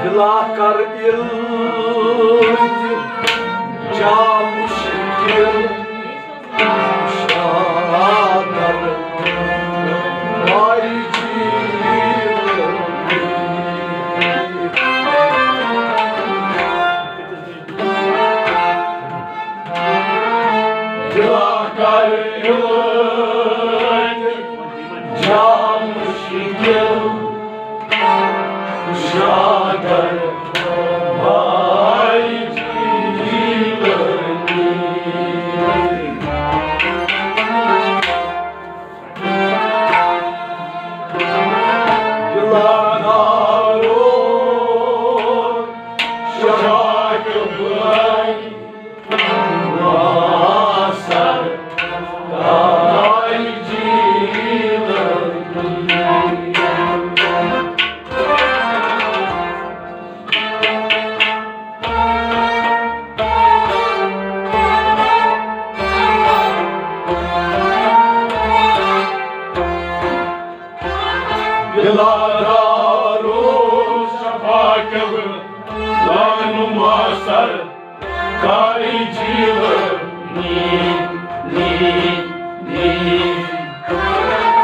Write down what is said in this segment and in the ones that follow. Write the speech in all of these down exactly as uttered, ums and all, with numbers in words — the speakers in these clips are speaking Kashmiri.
دلا کر التجا مشکل کشا در مائی جیلانی۔ دلا کر التجا مشکل کشا در مائی جیلانی۔ دلا کر التجا مشکل دلا کر التجا مشکل کشا در مائی جیلانی۔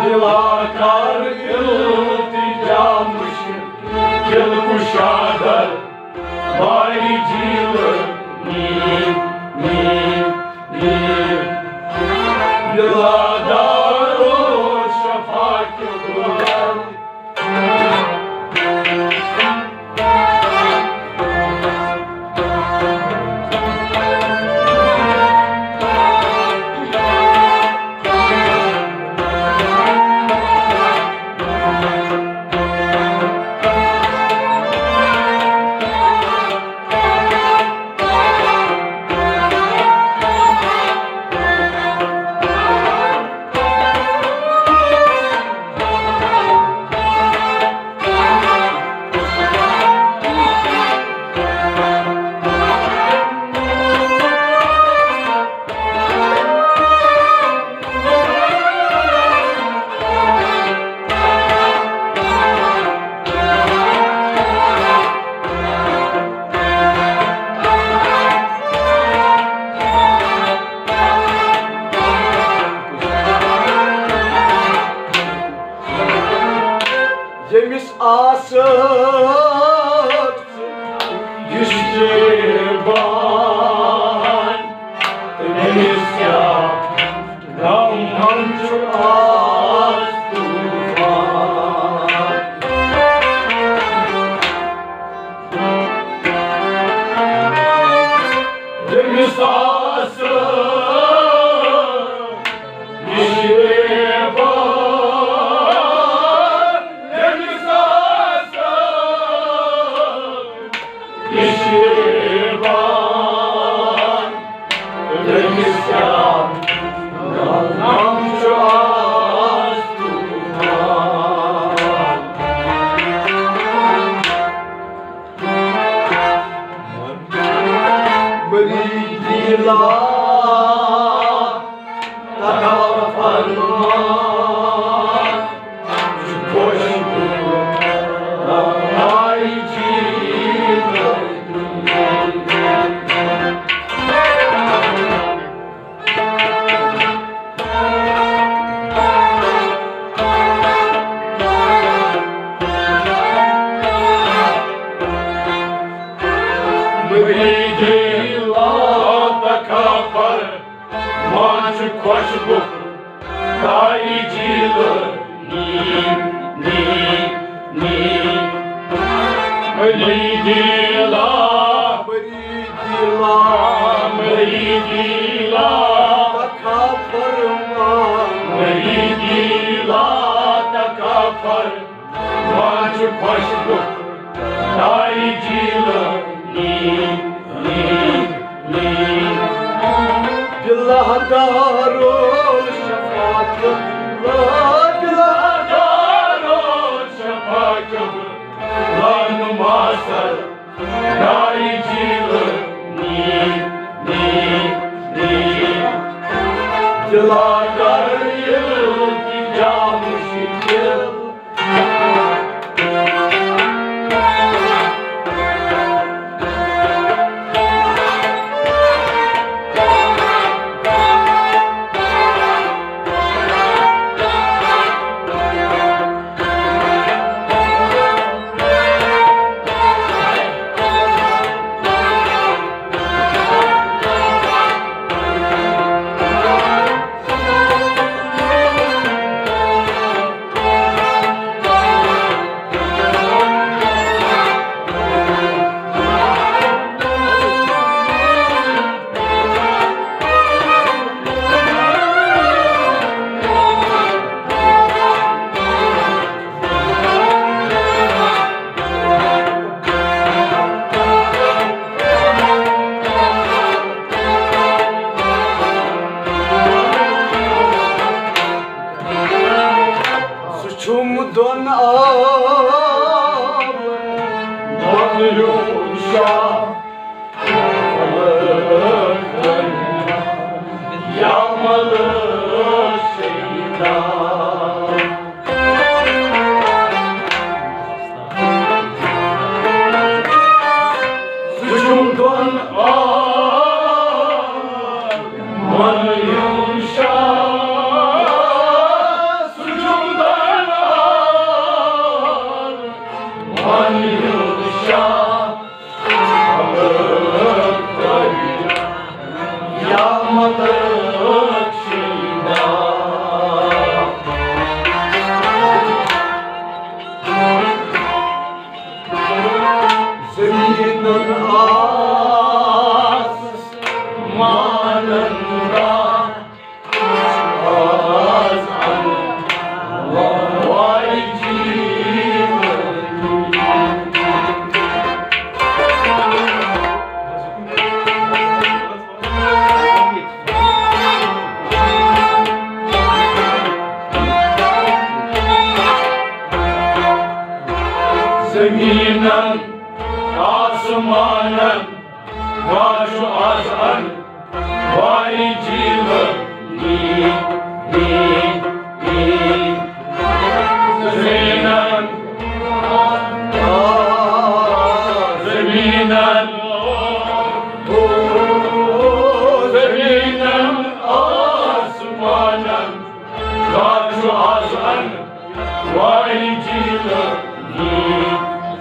دلا کر التجا مشکل کشا در مائی جیلانی۔ دلا کر التجا مشکل ییٚمِس آسہٕ یُس تہِ بان تٔمِس کیٛاہ غم چھُ آز طوفان۔ ییٚمِس آسہٕ یہِ بان، ییٚمِس آسہٕ یہِ بان، تٔمِس کیٛاہ غم چھُ آز طوفان۔ مریدی لا تکا فرمان چھُ خۄشبو رنگائی جیل۔ مریدی لا تکا فرمان چھُ خۄشبو رنگائی جیل۔ نی، نی، نی۔ مریدی لا، مریدی لا، مریدی لا۔ تکا فرمان۔ مریدی لا تکا فرمان چھُ خۄشبو رنگائی جیل۔ نی، نی، نی۔ دلا دارو شفا قبلا، دلا دارو شفا قبلا، نما سر رنگائی جیل۔ نی، نی، نی۔ دلا کر التجا مشکل۔ شاہ، یا ملک شیدا۔ زمینن آسمانن را آز ان واری جیون۔ زمینن آسمانن واجو آز ان واری جیل نی، نی، نی۔ زمینن، زمینن، زمینن آسمانن واجو آز ان واری جیل نی،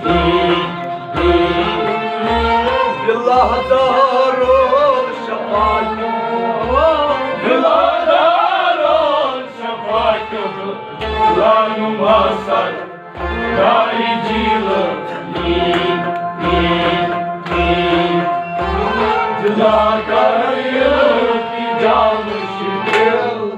نی، نی۔ بلا دارو شفاعت، بلا دارو شفاعت، لانما سر داری جیل نی، نی، نی۔ دلا کر کی جان شکل۔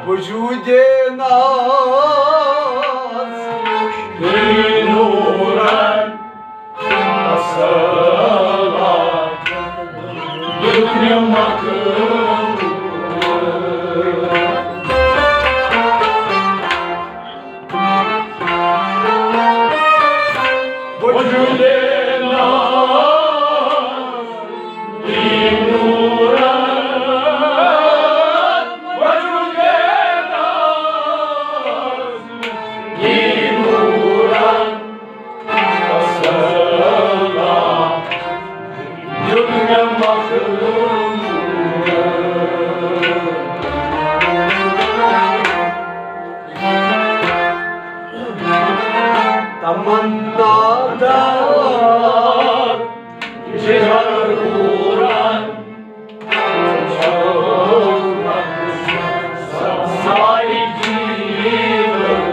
وجود ناز نورن تسلا دنیا مخلوق۔ وجود ناز نورن، وجود ناز نورن، تسلا دیُت مےٚ مخلوق۔ تمنا دار جگر پورن، ساری جیون۔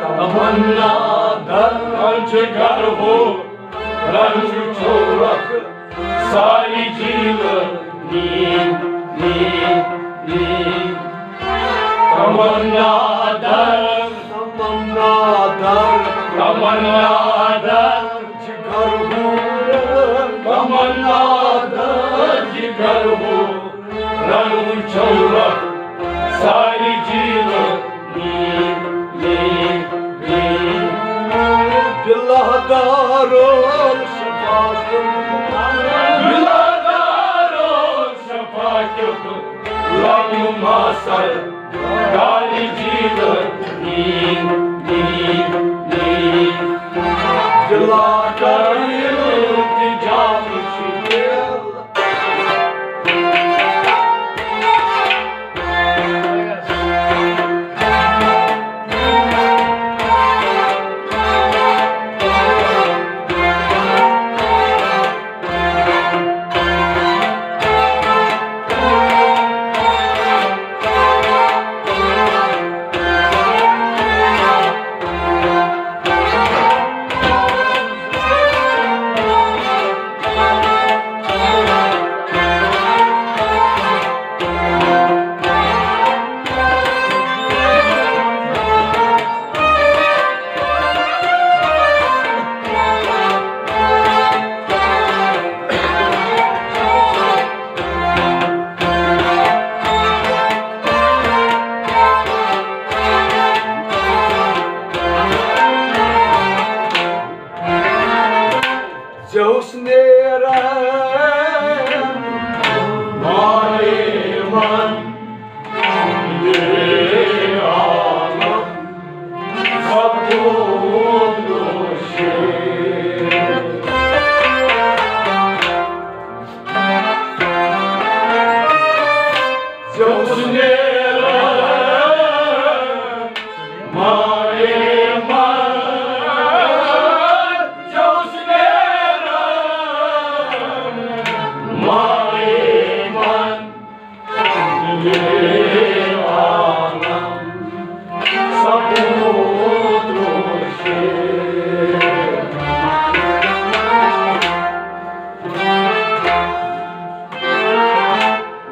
تمنا در جگر ہو، رنج چھوڑک ساری جیل نی، نی، نی۔ تمنا در، تمنا در، تمنا در جگر ہو، تمنا در جگر ہو۔ رنگ چورک ساری جیل نی، نی، نی۔ بلا دارو شفاعت، بلا دارو شفاعت، لانما سر داری جیل نی، نی، نی۔ بلا دارو ژےٚ اوس نیران ماے من، یے عالم سکوٗن شیر۔ ژےٚ اوس نیران ماے من، ژےٚ اوس نیران ماے من، یے عالم سکوٗن شیر۔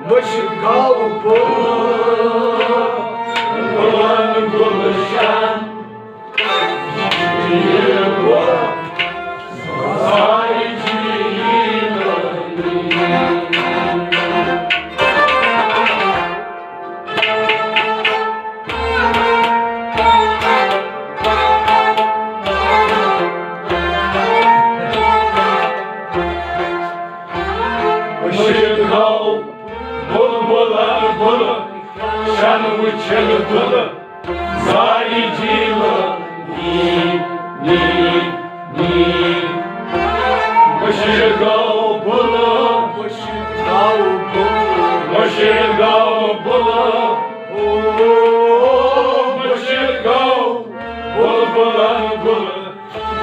مٔشِد گاو پُل، پُلن گُلشن، یہِ گوٚو سارِ جیٖلٲنی۔ مٔشِد گاو بُلبُلن گُلشن وٕچھِتھ دُلہٕ سارِ جیٖلٲنی، نی، نی۔ مٔشِد گاو بُلہٕ، مٔشِد گاو بُلہٕ، مٔشِد گاو بُلہٕ، او، مٔشِد گاو بُلبُلن گُلہٕ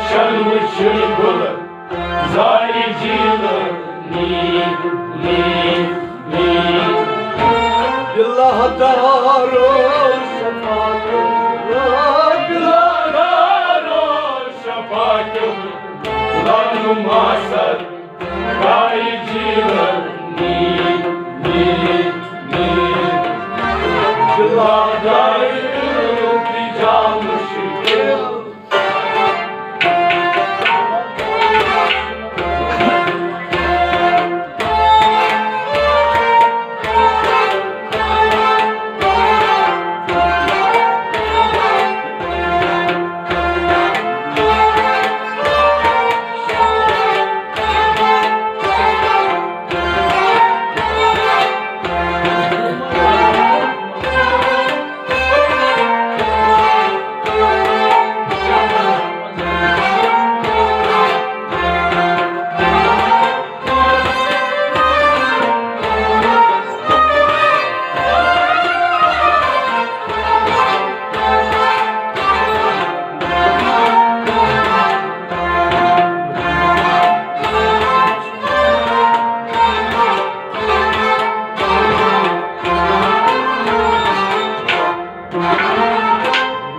شن وٕچھِتھ گُلہٕ زارِ جیٖلٲنی، نی، نی۔ بِلا دارُ شفا کیو، بِلا دارُ شفا کیو، لنُما سرکارِ جیٖلٲنی، نی، نی۔ بِلا دارُ التجا مُشکِل۔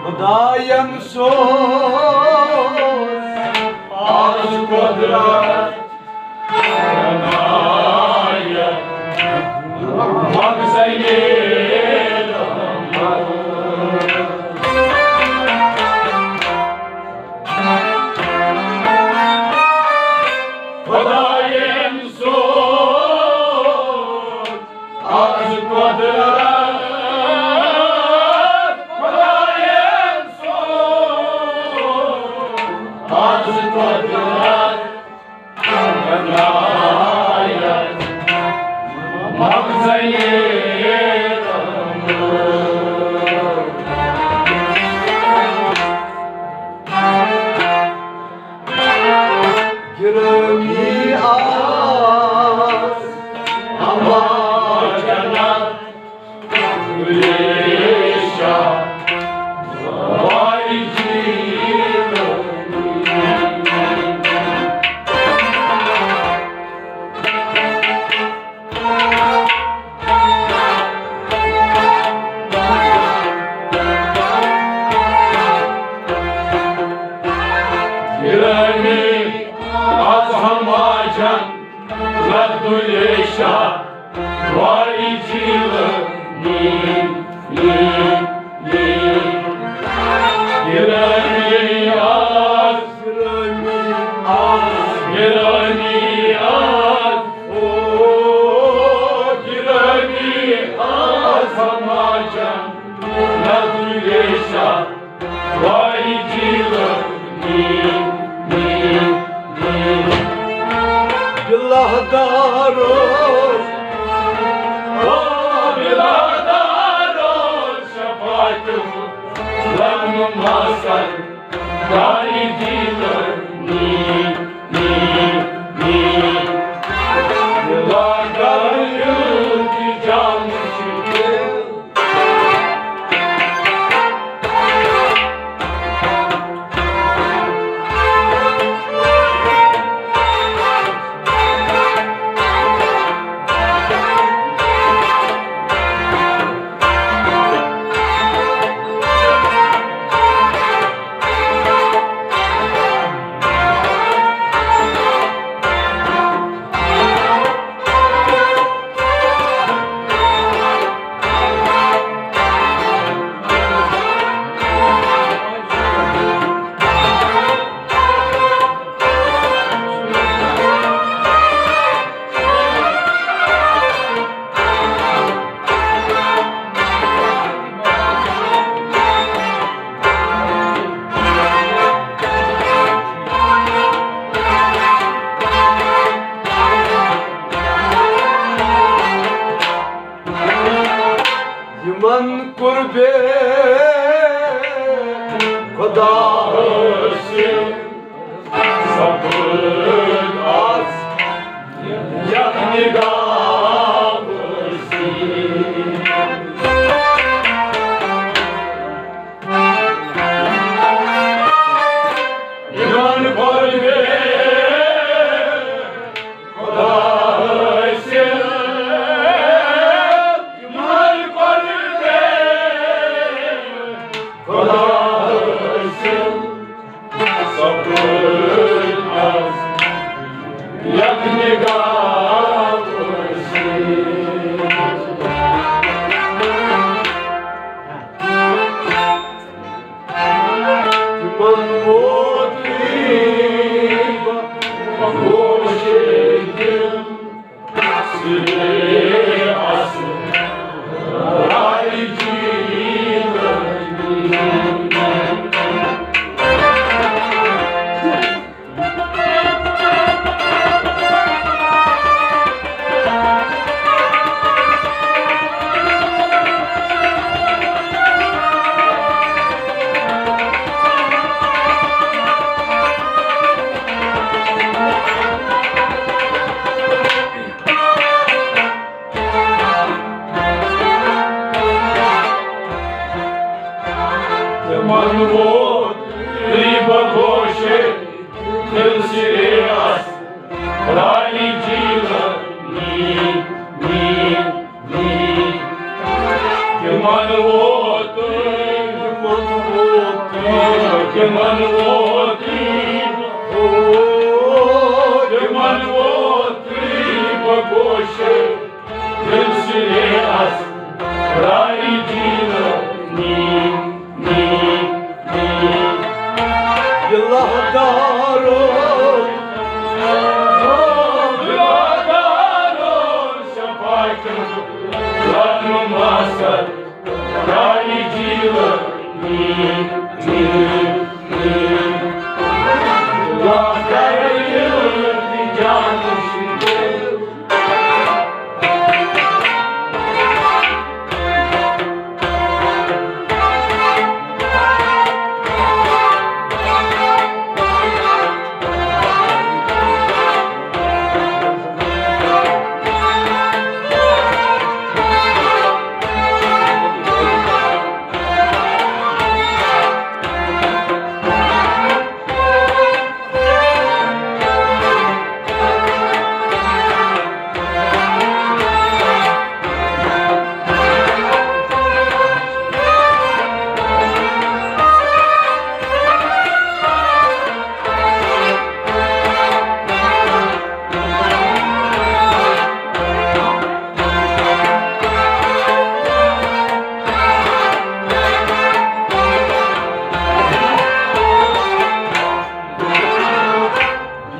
خداین سوز آز قدرت عنایت مقصد۔ خداین سوز آز قدرت، خداین سوز آز قدرت عنایت مقصد۔ گرامی آس ہما جنت ریشہ وائی جیلانی۔ گرامی آز ہما جنت ریشہ وائی جیلانی، نی، نی۔ گرامی آز، گرامی آز، گرامی آز، او، گرامی آز ہما جنت ریشہ وائی جیلانی، نی، نی۔ لہدارو، او لہدارو، شفاعت لنما سر داری دیلنی، نی، نی۔ لہدار التجام شکر۔ یِمن قربِ خدا حٲصِل سپُد از یتھ نگاہ وٲسی۔ یِمن قربِ خدا حٲصِل، یِمن قربِ خدا حٲصِل سپُد از یتھ نگاہ وٲسی۔ تِمن ووت غریب گوشے دِل سرے اصل راے جیلنی۔ تِمن ووت غریب گوشے دِل سرے اصل راے جیلنی، نی، نی۔ تِمن ووت، تِمن ووت، تِمن ووت، او، تِمن ووت غریب گوشے دِل سرے اصل راے جیلنی، نی، نی۔ یہِ لہدارو، یہِ لہدارو، شفاعت لنما سر راے جیلنی، نی، نی، نی۔ لہدار التجام شکر۔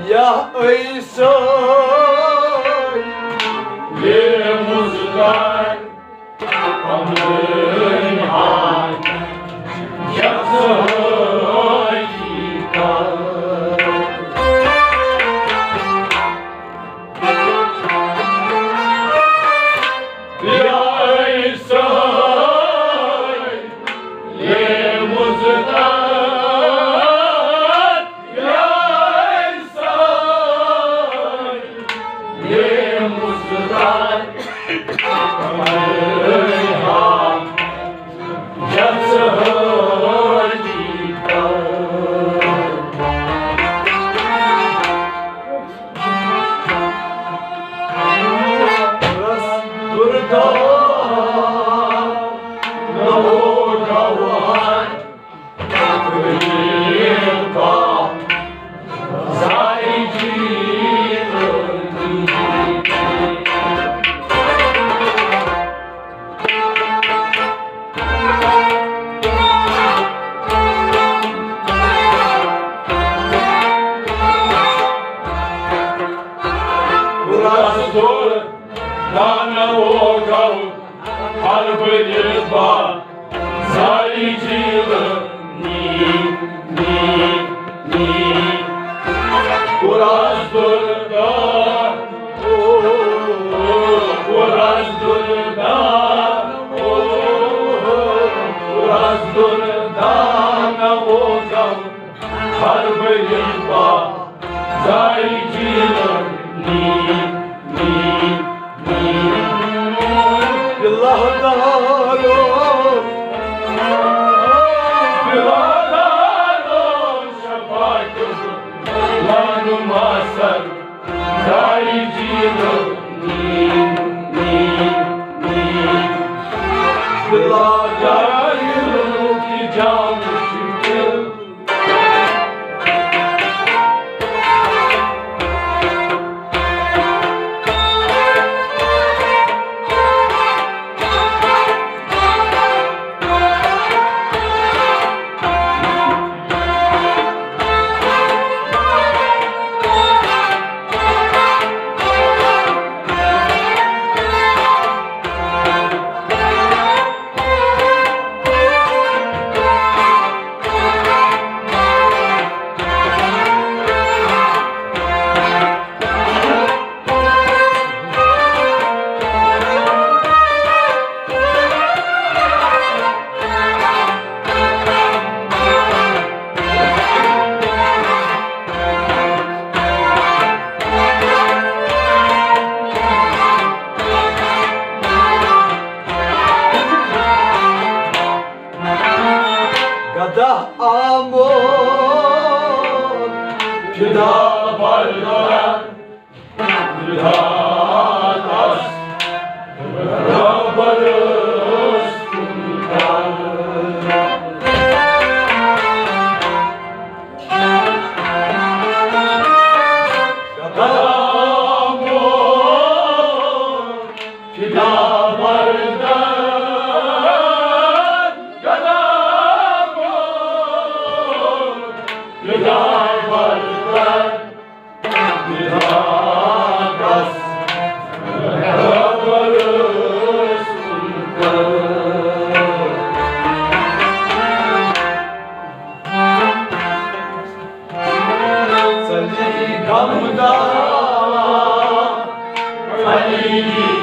یا عیسی، ییٚلہِ مُزدار پنٕنۍ ہان چھَس حٲجی کر۔ دانہ اوگو ہر بٔرِتھ با ساری جیٖل نی، نی، نی۔ کُرس دُردا، او، کُرس دُردا، او، کُرس دُردا نہ اوگو ہر بٔرِتھ با ساری جیٖل نی، نی۔ بِلادارو، بِلادارو، شفاعت وانُما سر، داری جیٖل نی، نی، نی۔ بِلادارو، جام شکل۔ گدا آمُت فدا بردار، فدا تس ربس کن کر۔ گدا آمُت فدا بردار، گدا آمُت فدا بردار، فدا تس ربس کن کر۔ سلیقم دار، علی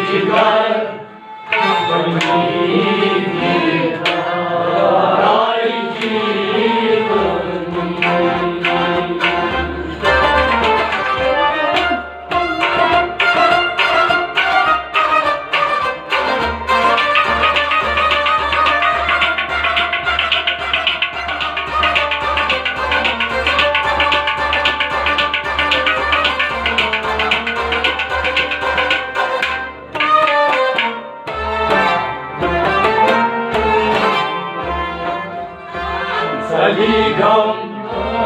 جگر، بنی دیدار، علی جگر۔ سلیقم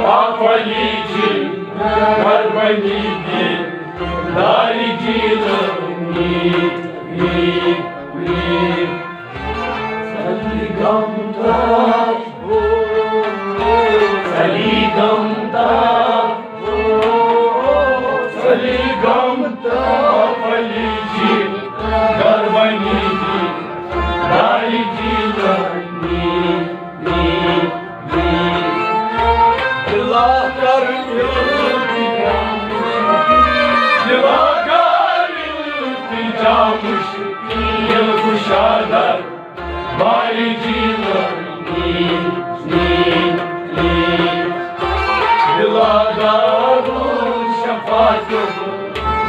آفلی جی، کربنی دی، داری جی لنی، نی، نی۔ سلیقم تا، سلیقم تا، سلیقم تا، آفلی جی، کربنی دی، داری جی لنی۔ دلا کر التجا، دلا کر التجا، مشکل کشا در باری جی لنی، نی، نی۔ دلا دارو شفاعت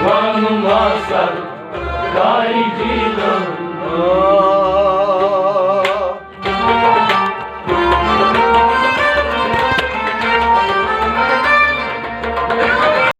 وانما سر، داری جی لنی۔